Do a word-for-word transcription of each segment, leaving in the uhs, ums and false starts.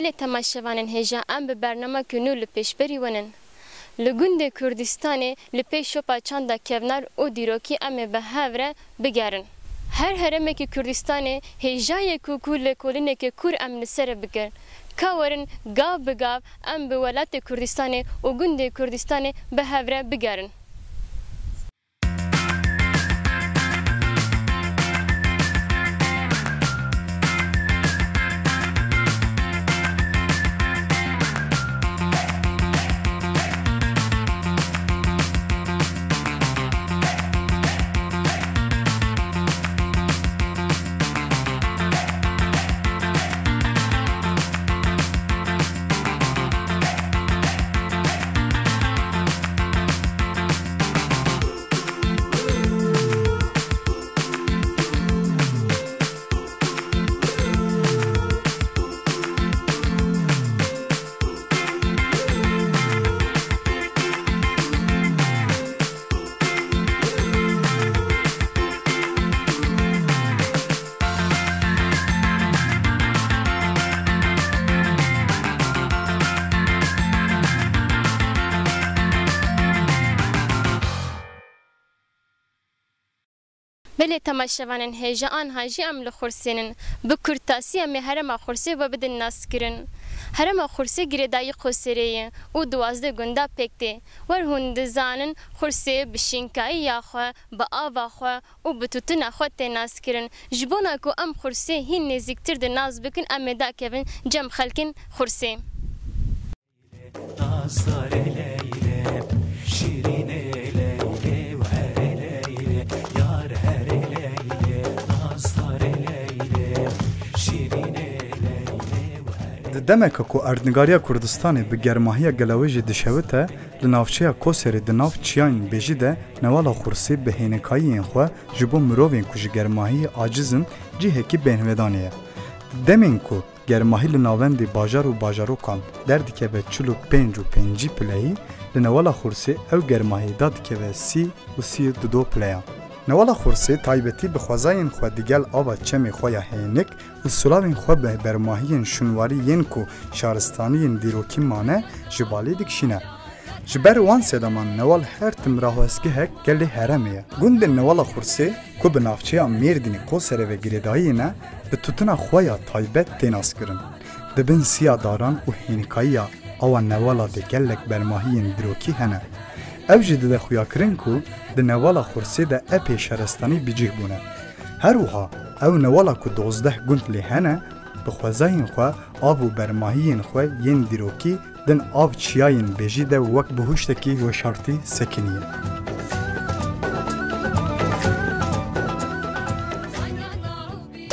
Belê temaşevanên hêja, em bi bernamekî nû li pêşberî we nin. Li gundê Kurdistanê li pêş şopa çanda kevnar û dîrokî em ê bi hev re bigerin. Her herêmekî Kurdistanê hêja ye ku, ku lêkolîneke kûr em li ser bikin. Ka werin gav bi gav em bi welatê Kurdistanê û gundê Kurdistanê bi hev re bigerin. Belê temaşevanên hêja, anha jî em li Xursê nin. Bi kurtasî em ê herêma Xursê we bidin naskirin. Herêma Xursê girêdayî Qoserê ye û duwazdeh gunda pêk tê. Wer hûn dizanin, Xursê bi şînkayiya xwe, bi ava xwe û bi tûtina xwe tê naskirin. Ji bona ku em Xursê hîn nêzîktir di nas bikin, em ê dakevin cem xelkên Xursê. Di demeke ku erdnîgariya Kurdistanê bi germahiya gelewêjê dişewite, li navçeya Koserê di nav çiyayên Bêjî de newala Xursê bi hênikayiyên xwe ji bo mirovên ku ji germahiyê aciz in cihekî bêhnvedanê ye. Di demên ku germahî li navendê bajar û bajarokan derdikeve çil û pênc û pêncî pileyî, li newala Xursê ew germahî dadikeve sî û sî û du pileyan. Newala Xursê taybetî bi xwezayên xwe digel ava çemê xwe ya hênik û silavên xwe bi bermahiyên şûnwarî yên ku şaristaniyên dîrokî mane, ji balê dikişîne. Ji ber wan sedeman newal her tim rahwestgehek gelê herêmê ye. Gundê newala Xursê ku bi navçeya Mêrdînê Qoserê ve girêdayî ne, bi tûtina xwe ya taybet tê naskirin. Di bin siya daran û hênikayiya awa newala de gelek bermahiyên dîrokî hene. Ew jî dide xuyakirin ku di newala Xursê de epê şaristanî bi cih bûne. Her wiha ew newala ku dozdeh gund lê hene, bi xwezayên xwe av û bermahiyên xwe yên dîrokî din av çiyayên Bêjî de wek bihuştekî weşartî sekiniye.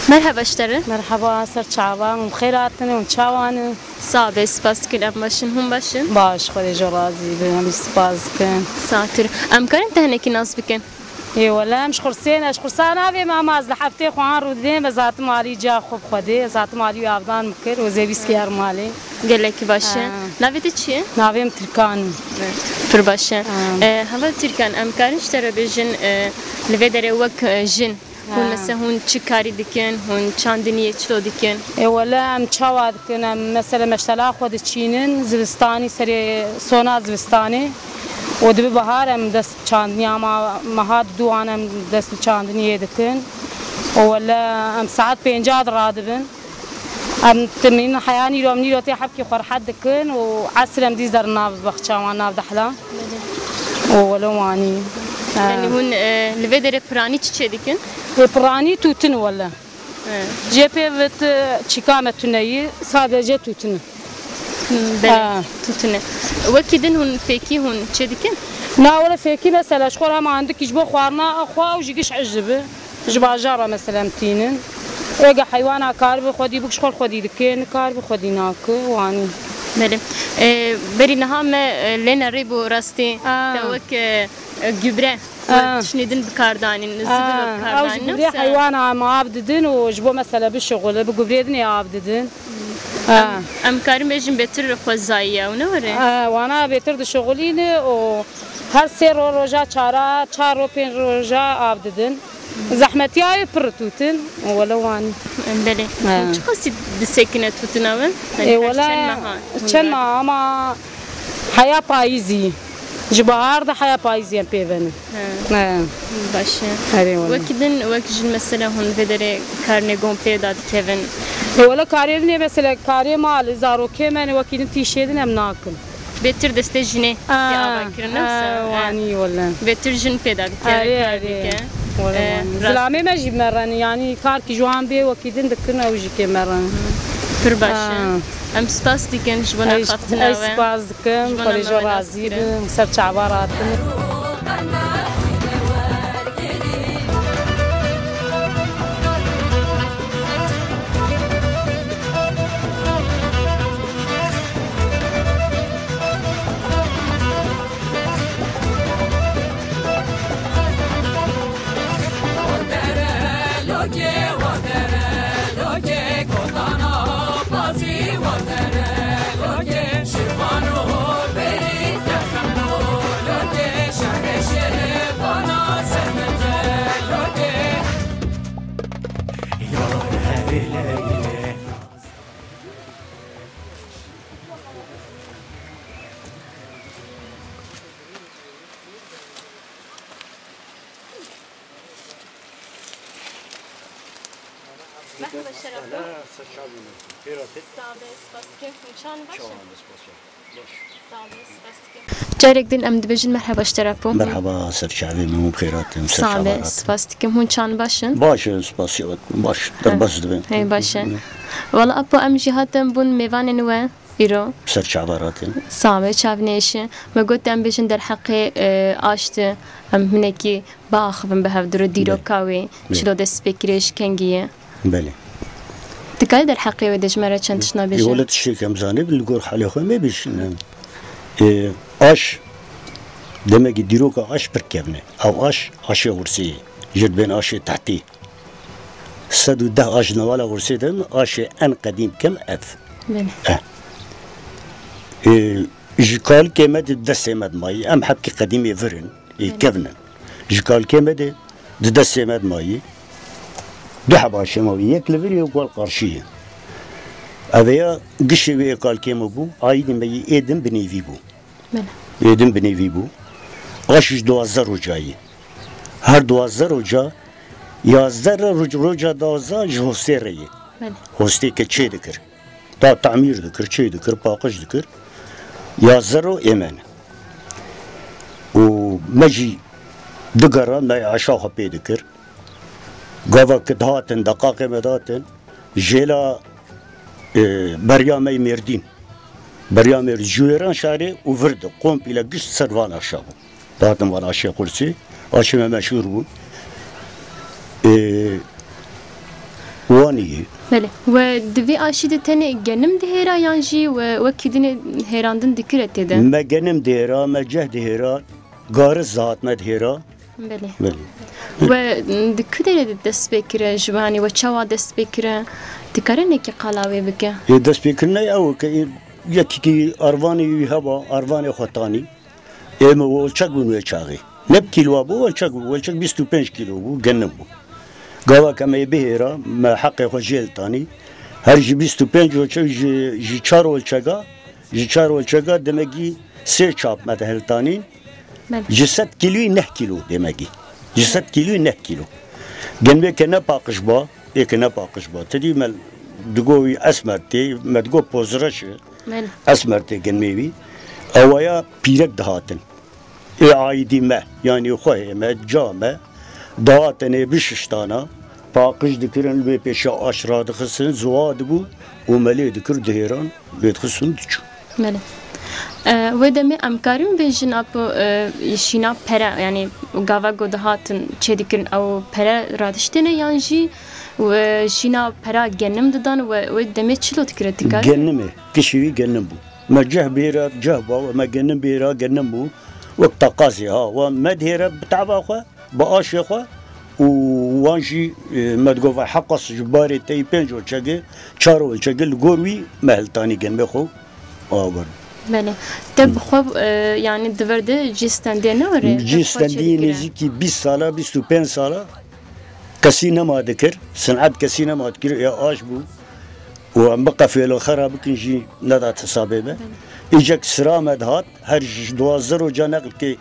Merheba ji te re. Merheba, ser çavan, hûn xêr hatin, hûn çawan in? Sax be, spas dikin, em baş in, hûn baş in? Baş, Xwedê ji razî be, em jî spas dikin. Satir. Em karin te hinekî nas bikin? Ê wele, em ji Xursê ne, ji Xursa navê me, ama ez li heftê xwe an rûdidêm, ez hatim alî ca xwe bi Xwedê, ez hatim alî wî avdan min kir, û zêvîskî her malê. Gelekî baş e. Ha. Navê te çi ye? Navê min Tirkan e. Pir baş e. Ha. E, heval Tirkan, em karin ji te re bêjin, e, li vê derê wek, e, jin, hûn, ha, mesela hûn çi karî dikin, hûn çandiniyê çilo dikin? Ê wele, em çawa dikin, em mesela meştela xwe diçînin, zivistanî serê sona zivistanê. û dibi bihar em dest bi çandinê, ama meha diduan em dest bi çandiniyê dikin. Û wele em saet pênca diradibin. Em timîn heya nîro em nîro tê hebkê xwe rehet dikin û esr em dîs derin nav bexça wan nav dehla. Û wele wanî. Yanî hûn, e, li vê derê piranî çi çê dikin? Ê piranî tûtin wele. He. Jê pê vit, e, çîka me tuneyî, sadece tûtin e. Hmm, belê. Ha. Tûtin e. Wekî din hûn fêkî hûn çê dikin? Na, wele fêkî mesela ji xwe re hema hindikî ji bo xwarina xwe ew jî giş ej dibi. Ji bajara mesela em tînin. Êga heywana karibi xwedî bik ji xwe xwedî dike, nikaribi xwedî nake, wanî. Belê. E, berî niha me, e, lêne rê bo rastî. Ha. Te wek, e, e, gübre. Ha. Tiştê din bi kar danîn, zibil bi kar danîn. Ha, ew ji gubrê heywana em av didin û ji bo mesela bişuxule, bi gubrê din ê av didin. Ha. Em, em karin bêjin bêtir xwezayî ye, ew ne were? Ha, wana bêtir dişuxulîne û her sê ro roja çara, çar ro pênc roja av didin. Zehmetiyayê pir tûtin, wele wanî. Belê. He. Çiqasî disekine tûtina we? Ê, wele çend meha? Çend meha ama heya payîzî. Ji bahar de heya payîzî em pê venin. He. He. Baş e. Erê wele. Wekî din, wek jin mesela hûn vê derê karnê gon pê da dikevin? Ê, wele karê din ê mesela karê malê, zarokê me ne wekî din tîşê din em nakin. Bêtir destê jinê tê ava kirin, ne wisa? Wanî wele. Bêtir jin pê da dike, kar dike. Wele wanî. Zilamê me jî merenî, yanî karkî ji wan bê wekî din dikin, ew jî kê merenî. Pir baş e. Em spas dikin ji bona xaftina we. Ez spas dikim, Xwedê ji razî bin, ser çava ratin. Merhaba Şerafo. Sağ be, spas dikim. Hûn çawan baş in? Sağ be, spas dikim. Carek din em dibêjin merheba ji te re, Apo. Merheba, ser çavê min, hûn bi xêr hatin, ser çava hatin. Spas dikim, hûn çawan baş in? Baş in, spasiyê we, baş, derbas dibin. Hey, baş e. Wala Apo, em jî hatin bûn mêvanên we îro. Ser çava hatin. Sağ be, çav nêşe. Me got em bêjin derheqê, e, aş de, em hinekî biaxivin bi hev, dû re dîroka wê, çilo dest pê kiriye, ji kengî ye. Belê. Dikarî derheqê wê de ji me re çend tiştna bêje? Ê, wele tiştê ke em zanibin, li gor halê xwe me bêjin. Ê, aş, demekî dîroka aş pir kevn e. Ew aş, aşê xursê ye. Jê dibên aşê tehtî. Sed û deh aş di nava xursê de, aşê en qedîm kem ev. Belê. Eh. Ê, ji kalikê me de destê me de mayî. Em hebkî qedîmê vir in. Ê, kevn in. Ji kalikê me de di destê me de mayî. Du heb aşê me bû. Yek li vir, yek wal qarşî ye. Ev ya gişê wê ê kalikê me bû. Aîdî me yî ê din bi nêvî bû. Belê. Ê din bi nêvî bû. Aş ji duwazdeh roca ye. Her duwazdeh roca, yazdeh re roc-, roca duwazdeh ji hostê re ye. Belê. Hostê ke çê dikir. Da tamîr dikir, çê dikir, paqij dikir. Ya zero êmen. Û me jî digera me aşa xwe pê dikir. Gava ki dihatin, deqaqê me dihatin, jêla, e, beriya me yê Mêrdîn. Beriya Mêrdîn, ji wêran şarê û vir de, komple gişt ser van aşa bû. Dihatin van aşê qursî, aşê me meşhûr bû. Ê, wanî. Belê. We di vê aşî de tenê genim dihêra yan jî we wekî dinê hêrandin dikire tê de? Me genim dihêra, me ceh dihêra, gariz dihat me dihêra. Belê. Belê. We di ku derê de dest pê kire, ji wanî we çawa dest pê kire? Dikare nekî qala wê bike? Ê, destpêkirina ew ke yekî arvanê wî heba, arvanê xwe tanî. Ê me welçek bûn wê çaxê. Ne bi kîloa bû, welçek bû. Welçek bîst û pênc kîlo bû, genim bû. Gava ke me yê bihêra, me heqê xwe jê li tanî. Her ji bîst û pênc welçek, ji, ji çar welçeka, ji çar welçeka demekî sê çap me de hiltanîn. Belê. Ji sed kîloyî neh kîlo demekî. Ji sed kîloyî neh kîlo. Genmê ke ne paqij ba, ê ke ne paqij ba. Ti dî me digo wî esmer tê, me digo pozreş e. Belê. Esmer tê genmê wî. Ewaya pîrek dihatin. Ê aîdî me, yanî xwehê me, ca me, dihatin ê bişiştana, paqij dikirin, li wê pêşa aş radixistin, ziwa dibû û me lê dikir, dihêran, lê dixistin diçû. Belê. E, wê demê em karin bêjin, apo, e, şîna pere, yanî gava ku dihatin çê dikirin, ew pere radiştêne yan jî, e, şîna pera genim didan, we, wê demê çilo dikire, dikare? Genim e, gişî wî genim bû. Me ceh bêra, ceh ba, me genim bêra, genim bû. Wek teqazê ha, wan me dihêre bi teva xwe, bi aşê xwe û wan jî, e, me digot, vay heqas ji barê te yî pênc welçegê, çar welçegê li gor wî me hiltanî genmê xwe awir. Belê. Te bi xwe, e, yanî di vir de cî stendê ne were? Cî stendî nêzîkî bîst sala, bîst û pênc sala Kesî nema dikir, sinet kesî nema dikir, ya aş bû. Û em biqefêlin xera bikin jî nedat hesabê me. Îcek sira me dihat, her ji duwazdeh roja neqlkê,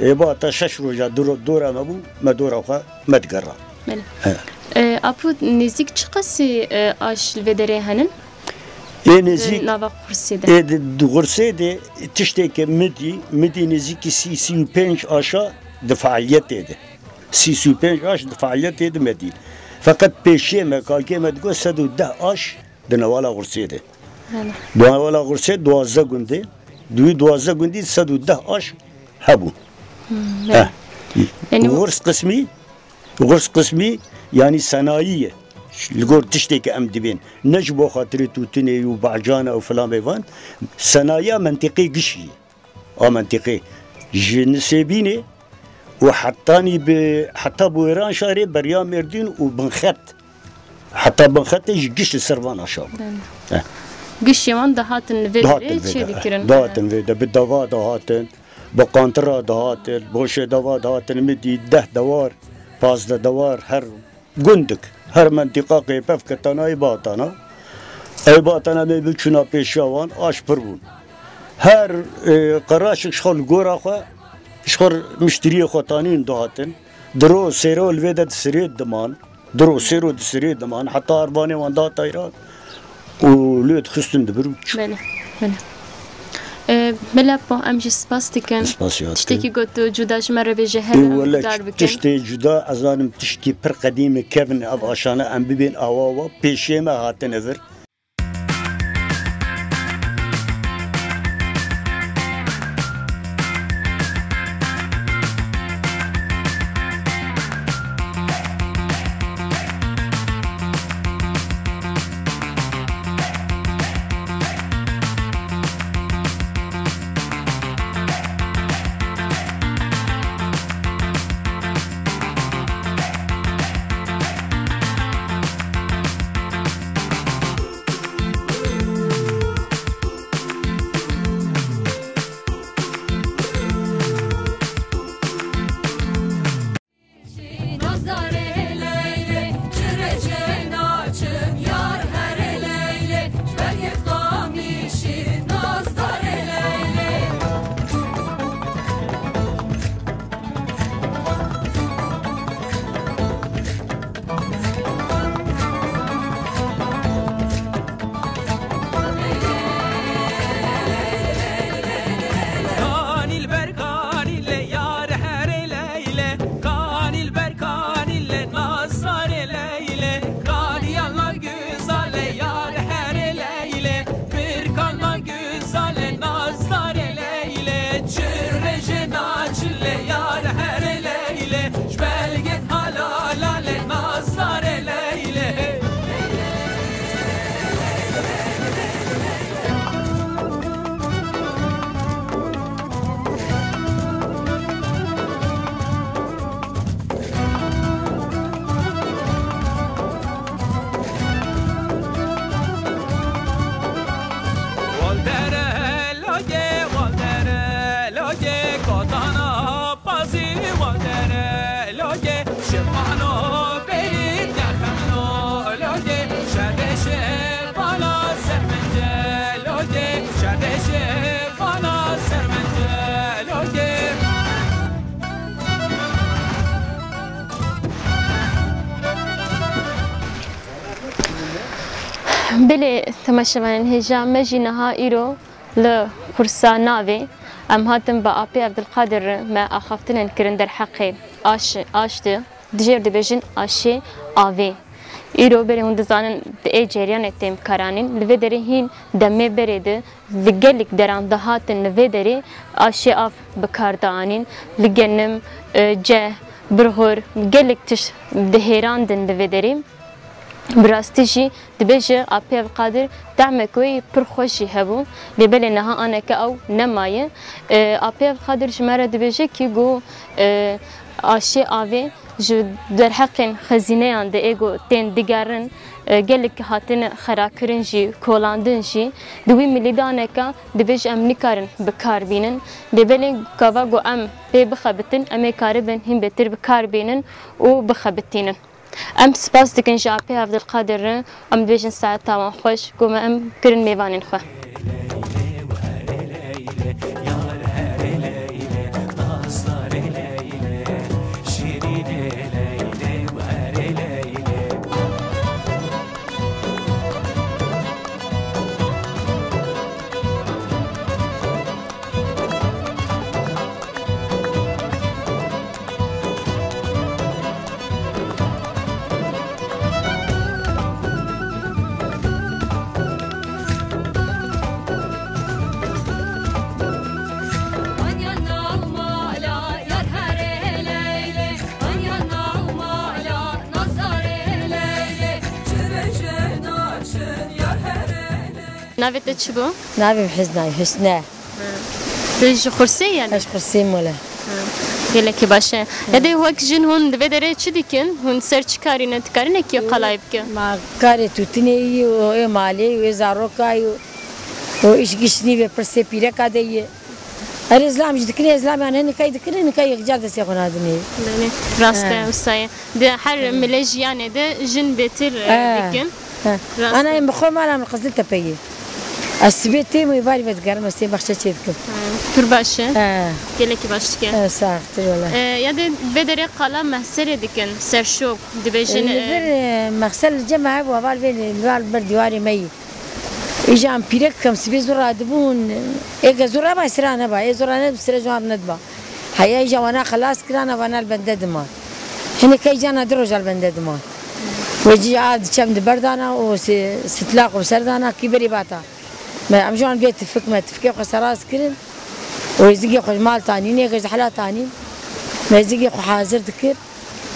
ê, ba ta şeş roja duro-, dora me bû, me dora xwe me digerra. Belê. He. E, Apo, nêzîk çi qasî, e, aş li vê derê henin? Ê nêzîk, Di nava Xursê de. Ê di, di Xursê de tiştê ke midî, midî nêzîkî sî, sî û pênc aşa di fealiyetê de. Sî, sî û pênc aş di fealiyetê de medîn. Feqet pêşiyê me, kalkê me digot sed û deh aş di newala Xursê de. Belê. Di newala Xursê duwazdeh gund e. Di wî duwazdeh gundî sed û deh aş hebû. Hmm, belê. Eh. Yanî Xurs qismî, Xurs qismî, yanî senayî ye. Li gor tiştê ke em dibên. Ne ji bo xatirê tûtinê û bahcana û filan bêvan. Senayiya mentiqê gişî ye. A mentiqê ji Nisêbînê û hetanî bi, heta bi Wêranşarê beriya Mêrdîn û Binxet. Heta Binxetê jî giş li ser van aşa bû. Belê. Eh. Gişê wan dihatin li vê Dihatin derê vê de, eh, çêdikirin. Dihatin vê de, bi dava dihatin, bi qantira dihatin, boşê dava dihatin, midî deh dewar, pazdeh dewar, her gundik, her mentiqa qê pev ketana ê batana. Ê batana me biçûna pêşiya wan, aş pir bûn. Her, e, qeraşik ji xwe li gora xwe, ji xwe miştiriyê xwe tanîn dihatin. Diro sêro li vê de di sirê diman. Diro sêro di sirê diman. Heta arvanê wan dihata îran. Û lê dixistin di vir û çû. Belê, belê. E, Mela Po, em jî spas dikin. Spas ya dikin. Tiştekî ku tu cuda ji me re bêje, her Ê, em wele guhdar bikin. Tiştê cuda, ez zanim tiştî pir qedîm e, kevin ev aşane em bibên awa wa, pêşiyê me hatine vir. Kanî li ber kanî le yar herê leyle, kanî li ber kanî le nazdarê leyle, kanî yalla güzale yar herê leyle, bir kanla güzale nazdarê leyle, çirre jê naçile yar herê leyle, ji belgê halala le nazdarê leyle. Waldere loge, waldere loge, kotana pazî waldere loge, şirvano berî derxemno loge, şerdê şirvana sermence loge, şerdê şirvana sermence loge. Belê, temaşevanên hêja me jî niha îro li Xursa navê em hatin bi Apê Evdilqadir re me axaftinên kirin derheqê aş, aş de, di jêr dibêjin aşê avê. Îro berê hûn dizanin di ê ceryanê tên bikaranîn. Li vê derê hîn demê berê de li gelek deran dihatin li vê derê aşê av bi kar dianîn. Li genim, e, ceh, birxur, gelek tişt dihêrandin li vê derê. Bi rastî jî dibêje Apê Evqadir tehmek wê pir xweş jî hebû. Lê belê niha aneke ew nemaye. E, Apê Evqadir ji me re dibêje kî ku, e, aşê avê ji derheqên xezîneyan de ê ku tên digerin, e, gelek hatine xerakirin jî, kolandin jî. Di wî milîdaneke dibêje em nikarin bi kar bînin. Lê belê gava ku em pê bixebitin, em ê karibin hîn bêtir bi kar bînin û bixebitînin. Em spas dikin ji Apê Evdilqadir re, em dibêjin saeta wan xweş, ku me em kirin mêvanên xwe. Navê te çi bû? Navê min Hizna ye, Husne. Tu ji Xursê ye? Ez ji Xursê me wele. Gelekî baş e. Ya dê wek jin hûn di vê derê çi dikin? Hûn ser çi karî ne? Dikarin ekî qalay bikin? Ma karê tûtinê yî û ê malê û ê zaroka yî û, û îş giş nîvê pirsê pîreka de yî. Erê, zilam jî dikin, ê zilamiyan hene kay dikin, hene kay yekcar destê xwe nadinê. Belê, rast e, wisa ye. Di her milê jiyanê de jin bêtir, e, dikin. He. Rast e. Ana em bi xwe mala min Qiziltepe ye. Ez sibê têm û êvarî vedigerim, ez têm baxçe çê dikim. He, pir baş e. He. Gelekî baş dike. He, sax, tu wele. E, ya dê vê derê qala mehserê dikin, serşok, dibêjin, e, li vir, e, mehser li cem me hebû, heval vê li, li ber dîwarê me yî. Îja em pîrek em sibê zora dibûn, êke zora ba, sira neba, ê zora ne, sira ji wan nediba. Heya îja wana xelas kirana, vana li bende diman. Hinekî îja na du roja li bende diman. Wê cî av diçem di berdana û si-, sitlaq û serdana kî berî bata. Me em ji wan bê tifik, me tifikê xwe seraz kirin. Û êzigê xwe ji mal tanîn, êke ji hela tanîn. Me êzigê xwe hazir dikir.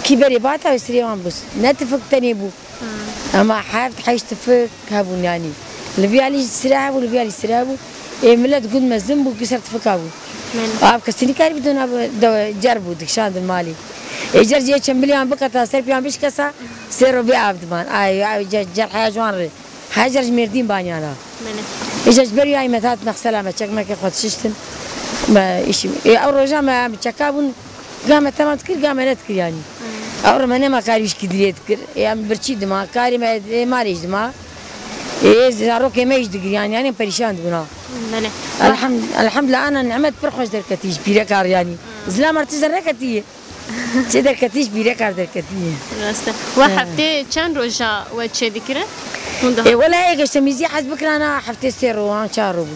Kî berê bata wê sirê wan bû. Ne tifik tenê bû. Hmm. Ema heft heşt tifik hebûn yanî. Li vî alî sire hebû, li vî alî sire hebû. Ê milet gund mezin bû, kî ser tifika bû. Belê. Av kesî nikarî bidona, cer bû, dikişandin malî. Ê cer jê çembiliyan biketa, ser piyan bişkesa, sêro bê av diman. Ay, ay, cer, cer heya ji wan re. Heya cer ji Mêrdîn banyana. Belê. Ê cer ji ber wî ay me hat mexsela me çekmekê xwe dişiştin. Me îşî, ê ew roja me, em çeka bûn, Ga me temam dikir, ga me nedikir yanî. Hmm. Ewro me nema karî wîşkî dirê dikir. Ê, em birçî dima, karê me, ê, malê jî dima. Ê, zarokê me jî digir yanî, yanî perîşan dibûna. Belê. Elhemd-, elhemdulillah, ana nimet pir xweş derketî ji pîrekar yanî. Hmm. Zilam artı zerreketî. Çi derketî ji pîrekar derketî. Rast e. We, he, heftê çend roja we çê dikire? Hûn daha. Ê, wela ê geştemîzî hez bikirana heftê sê ro, an çar ro bû.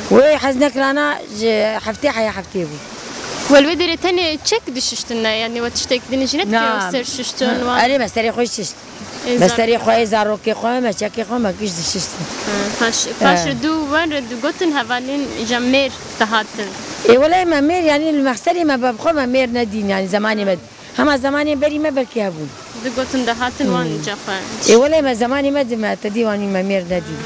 Wê hez nekirana ji heftê heya heftê bû. Wel wê derê tenê çek dişiştin ne? Yanî we tiştek din jî ne dikir, na, ser şiştin, na, wan? Erê, me serê xwe şişt. Ê, me zar- serê xwe, ê zarokê xwe, me çekê xwe, me giş dişiştin. Ha, paş, paş, he, du wer du gotin hevalên ja mêr dihatin. Ê, welay me mêr, yanî li mexserê me be xwe me mêr nedîn, yanî zemanê me. Hema zemanê berî me belkî hebûn. Digotin dihatin wan, hmm, îca xwe. Ê, welê me zemanê me di me, te dî wanî me mêr nedî.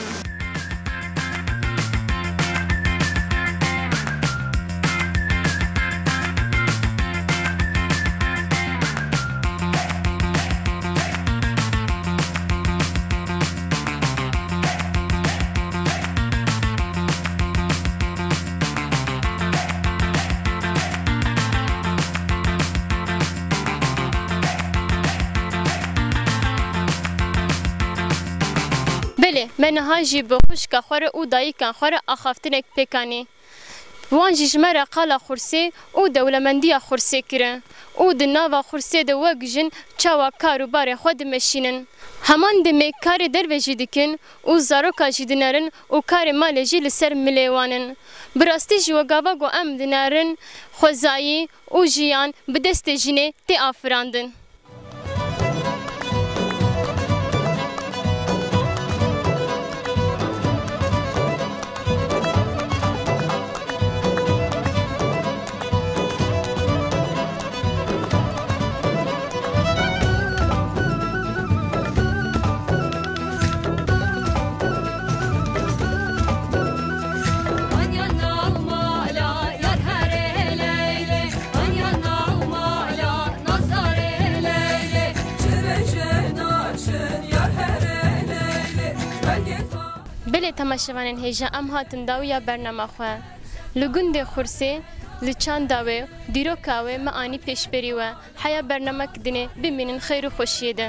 Belê, me niha jî bi xwişka xwe re û dayika xwe re axaftinek pêk anî. Wan jî ji me re qala Xursê û dewlemendiya Xursê kirin û di nava Xursê de wek jin çawa kar û barê xwe dimeşînin. Heman demê karê derve jî dikin û zaroka jî dinerin û karê malê jî li ser milê wan in. Bi rastî jî we gava ku em dinerin, xwezayî û jiyan bi destê jinê tê afirandin. Belê temaşevanên hêja, em hatin dawiya bernama xwe. Li gundê Xursê Li çanda wê, dîroka wê me anî pêşberî we. Heya bernamek dinê, bimînin xeyr û xweşiyê de.